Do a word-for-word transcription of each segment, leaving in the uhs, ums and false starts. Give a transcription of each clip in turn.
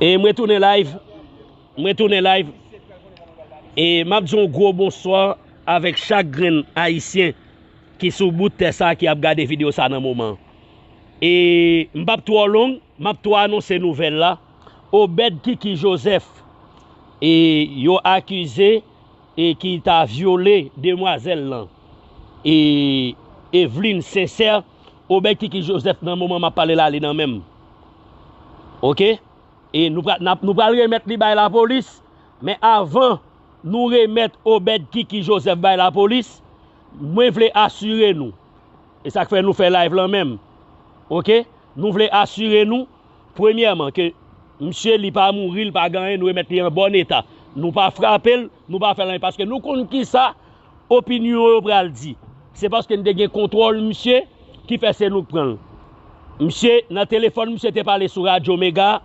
E m retounen live. M retounen live. E m ap di yon gwo bonswa avèk chak grenn Ayisyen ki sou bout tè sa ki ap gade videyo sa nan moman. E m p ap twò long, m ap twò anonse nouvèl la. Obed Kiki Joseph, e yo akize e ki ta vyole demwazèl lan, e Eveline Sincère, Obed Kiki Joseph nan moman m ap pale la, li nan men m. Oke? E nou pral, n ap, nou pral remèt li bay lapolis, men avan nou remèt Obed Kiki Joseph bay lapolis, mwen vle asire nou, e sa k fè nou fè live lan menm, oke? Nou vle asire nou, premyèman, ke misye li pa mouri, li pa gen anyen, nou remèt li an bòn eta. Nou pa frape l, nou pa fè l anyen, paske nou konn kisa opinyon yo pral di. Se paske n te gen kontwòl misye ki fè se nou k pran l. Misye, nan telefòn, misye te pale sou Radyo Mega,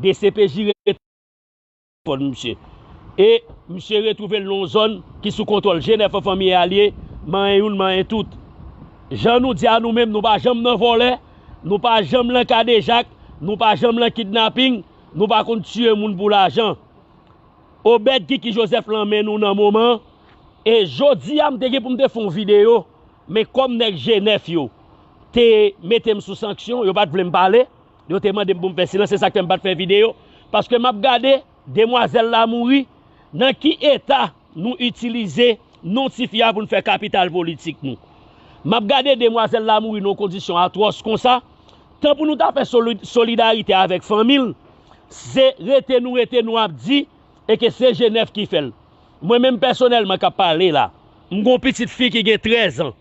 D C P J telefòn misye. E misye retwouve l nan yon zòn ki sou kontwòl G nèf an fanmi e alye, manyen youn, manyen tout. Jan nou di a nou menm, nou pa janm nan vòlè, nou pa janm nan kadejak, nou pa janm nan kidnaping, nou pa konn tiye moun pou lajan. Obed Kiki Joseph lan men nou nan moman an. E jodi a, m te gen pou m te fè yon videyo, men kòm nèg G nèf yo te mete m sou sanksyon, yo pa t vle m pale, yo te mande m pou m fè silans, se sa k fè m pa t fè videyo. Paske m ap gade, demwazèl la mouri, nan ki eta nou itilize non tifi a pou n fè kapital politik nou. M ap gade demwazèl la mouri nan yon kondisyon atwòs konsa, tan pou nou ta fè soli-, solidarite avèk fanmi l, se rete nou rete nou ap di, e ke se G nèf ki fè l. Mwen menm pèsonèlman k ap pale la, m gon pitit fi ki gen trèz an.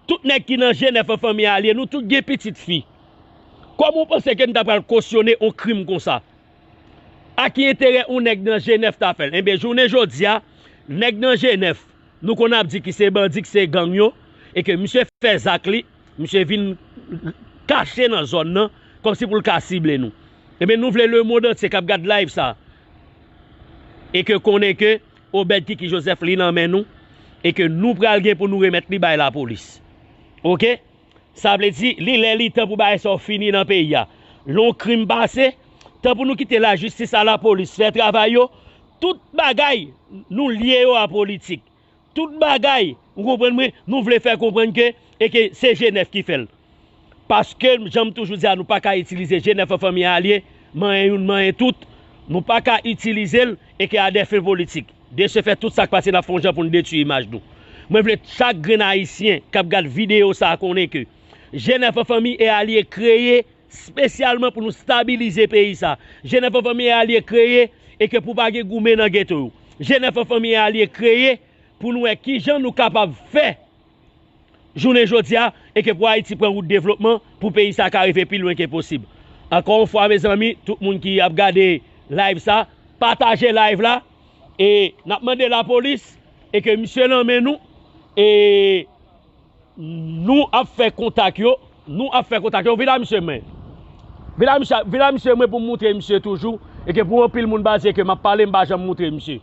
Tout nèg ki nan G nèf an fanmi alye, nou tout gen pitit fi. Kòman w panse ke n ta pral kosyone yon krim konsa? A ki enterè yon nèg nan G nèf ta fè l? Enben, jounen jodi a, nèg nan G nèf, nou konn ap di ki se bandi, ki se gang yo, e ke misye fè zak li, misye vin kache nan zòn nan, kòmsi pou l ka sible nou. Enben, nou vle lemonn antye k ap gad live sa, e ke konnen ke Obed Kiki Joseph li nan men nou, e ke nou pral gen pou nou remèt li bay lapolis. Oke? Sa vle di, li lè li tan pou bagay sa yo fini nan peyi a. Lè yon krim pase, tan pou nou kite lajistis a lapolis fè travay yo, tout bagay nou lye yo a politik. Tout bagay, ou konprann mwen, nou vle fè konprann ke, e ke se G nèf ki fè l. Paske, jan m toujou di a, nou pa ka itilize G nèf an fanmi alye, manyen youn, manyen tout. Nou pa ka itilize l, e ke a dè fen politik. De se fèt, tout sa k pase, n ap fè yon jan pou n detwi imaj nou. Mwen vle chak grenn Ayisyen k ap gad videyo sa a konnen ke G nèf an fanmi e alye kreye espesyalman pou nou stabilize peyi sa. G nèf an fanmi e alye kreye, e ke pou pa gen goumen nan geto yo. G nèf an fanmi e alye kreye pou nou wè kijan nou kapab fè jounen jodi a, e ke pou Ayiti pran wout devlopman, pou peyi sa ka rive pi lwen ke posib. Ankò yon fwa, mezanmi, tout moun ki ap gade live sa, pataje live la, e n ap mande lapolis, e ke misye nan men nou, e nou ap fè kontak yo, nou ap fè kontak yo, vin a misye mwen. Vin a misye, vin a misye mwen pou m moutre misye toujou, e ke pou anpil moun baze ke m ap pale, m pa janm moutre misye.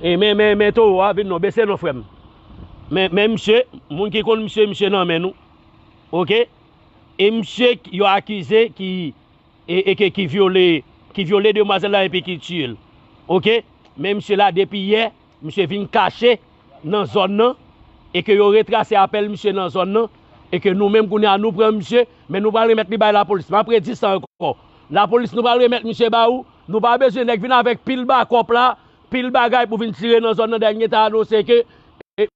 E men, men, men towo a, vin non, bese non, frè m. Men, men misye, moun ki konn misye, misye nan men nou. Oke? E misye k-, yo akize ki, e, e ke, ki vyole, ki vyole demwazèl la epi ki tiye l. Oke? Men misye la, depi yè, misye vin kache nan zòn nan, e ke yo retrase apèl misye nan zòn nan, e ke nou menm kounye a nou pran misye, men nou pral remèt li bay lapolis. M ap redi sa ankò. Lapolis, nou pral remèt misye ba ou. Nou pa bezwen nèg vin avèk pil bakòp la, pil bagay pou vin tire nan zòn nan, dènye ta anonse ke, e,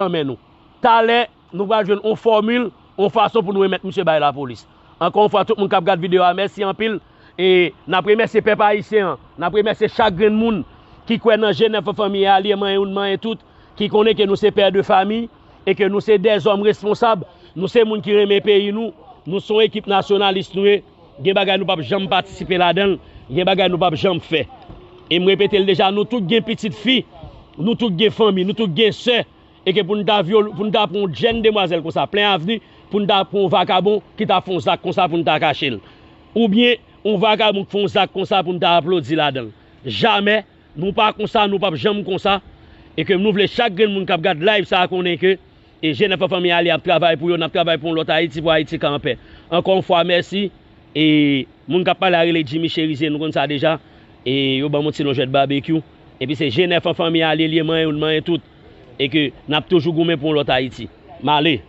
nan men nou. Talè, nou pral jwenn yon fòmil, yon fason pou nou remèt misye bay lapolis. Ankò yon fwa, tout moun k ap gad videyo a, mèsi anpil. E n ap remèsye pèp ayisyen an, n ap remèsye chak grenn moun ki kwè nan G nèf an fanmi e alye, manyen youn, manyen tout, ki konnen ke nou se pè de fami, e ke nou se dèzòm responsab, nou se moun ki renmen peyi nou, nou se yon ekip nasyonalis nou ye, gen bagay nou p ap janm patisipe ladan l, gen bagay nou p ap janm fè. E m repete l deja, nou tout gen pitit fi, nou tout gen fanmi, nou tout gen sè, e ke pou n ta vyole, pou n ta pran yon jèn demwazèl konsa, plen avni, pou n ta pran yon vakabon ki ta fè yon zak konsa pou n ta kache l. Oubyen, yon vakabon k fè yon zak konsa pou n ta aplodi ladan l. Jamè, nou pa konsa, nou p ap janm konsa. E ke nou vle chak grenn moun k ap gad live sa a konnen ke, e, G nèf an fanmi alye ap travay pou yo, n ap travay pou yon lòt Ayiti, pou Ayiti ka anpè. Ankò yon fwa, mèsi. E moun k ap pale a rele Jimmy Cherizier, nou konn sa deja. E yo ban m yon ti non jwèt babekyou. Epi se G nèf an fanmi a li ye, li ye manyen youn, manyen tout. E ke n ap toujou goumen pou yon lòt Ayiti. M ale.